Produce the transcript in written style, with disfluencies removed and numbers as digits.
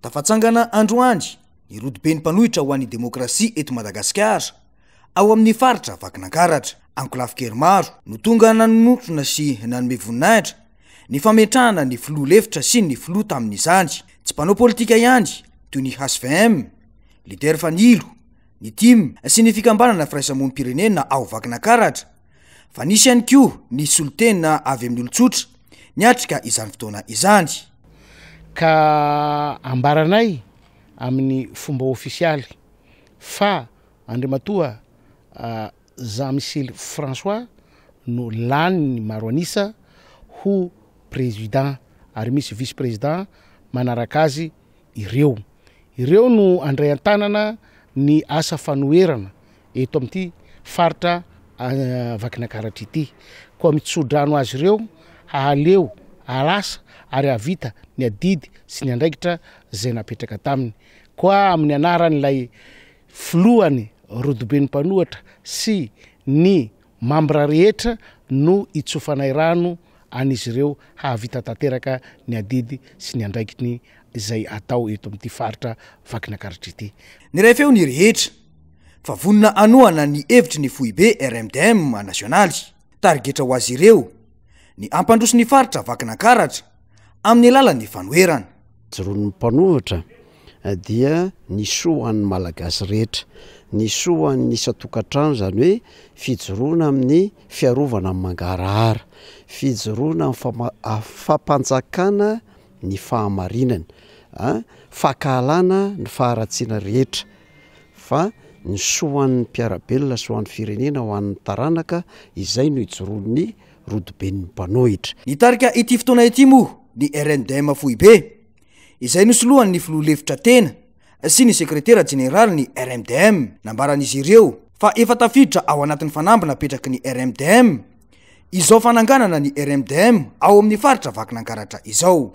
Tafatsangana androany ny rodoben'ny mpanohitra ho an'ny demokrasia eto Madagasikara, ao amin'ny faritra Vakinankaratra. Ankolafin-kery maro no tonga nanotrona sy nanome voninahitra ny fametrahana ny filoha lefitra sy ny filoha tamin'izany. Tsy mpanao politika ihany toy ny hvm, Leader Fanilo, ny tim sy ny fikambanana firaisamonim-pirenena ao Vakinankaratra fa nisy ihany koa ny solontena avy amin'ny olon-tsotra niatrika izany fotoana izany. Ka ambaranay amin'ny fomba ofisialy fa Andriamatoa Jean Michel François no lanin'ny maro an'isa ho Président ary misy Vice Président manaraka azy ireo. Ireo no handray an-tanana ny asa fanoherana eto amin'ity faritra Vakinankaratra ity. Koa mitsodrano azy ireo hahaleo, hahalasa ary hahavita ny adidy sy ny andraikitra izay napetraka taminy. Koa amin'ny anaran'ilay filohan'ny rodoben'ny mpanohatra sy ny mambra rehetra no itsofanay rano an'izy ireo hahavita tanteraka ny adidy sy ny andraikiny izay atao eto amin'ity faritra Vakinankaratra ity. Niray feo ny rehetra fa vonona hanohana ny hevitry ny foibe RMDM nasionaly. Tarigetra ho azy ireo ny hampandroso ny faritra Vakinankaratra amin'ny alalan'ny fanoherana. Joroan'ny mpanohitra dia ny soa ho an'ny Malagasy rehetra, ny soa ho an'ny isan-tokantrano, izany hoe fijoroana amin'ny fiarovana ny mangarahara, fijoroana amin'ny fampanjakana ny fahamarinana, fankahalana ny faharatsiana rehetra, fa ny soa ho an'ny mpiara-belona sy ho an'ny firenena, ho an'ny taranaka, izay no ijoroan'ny rodoben'ny mpanohitra. Nitarika ity fotoana ity moa ny RNDM foibe, izay nosoloan'ny filoha lefitra tena sy ny sekretera jeneralin'ny RMDM. Nambaran'izy ireo fa efa tafiditra ao anatin'ny fanamby napetraky ny RMDM izao fananganana ny RMDM ao amin'ny faritra Vakinankaratra izao.